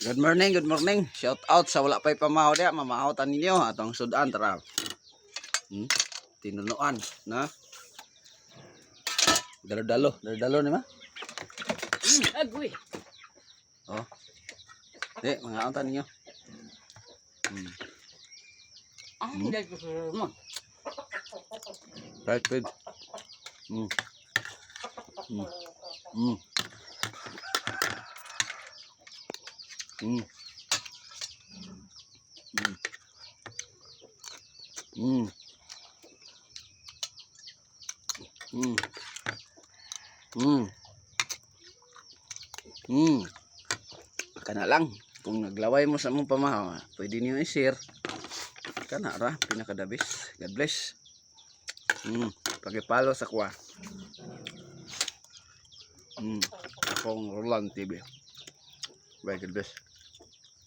Good morning, good morning. Shout out sa wala pa'y pamahaw diya, mamahaw ta ninyo atong sudan tara. Tinunuan na. Dalo-dalo, dalo-dalo ni ma. Agoy. Oh. Di, mga ta ninyo. Ah, dahil ko sa mo. Right food. Kana lang kung naglaway mo sa mong pamahaw, pwede niyo i-share. Kana ra pinakadabis. God bless. Paki-follow sa kuha. Akong Roland TV. Bye, God bless.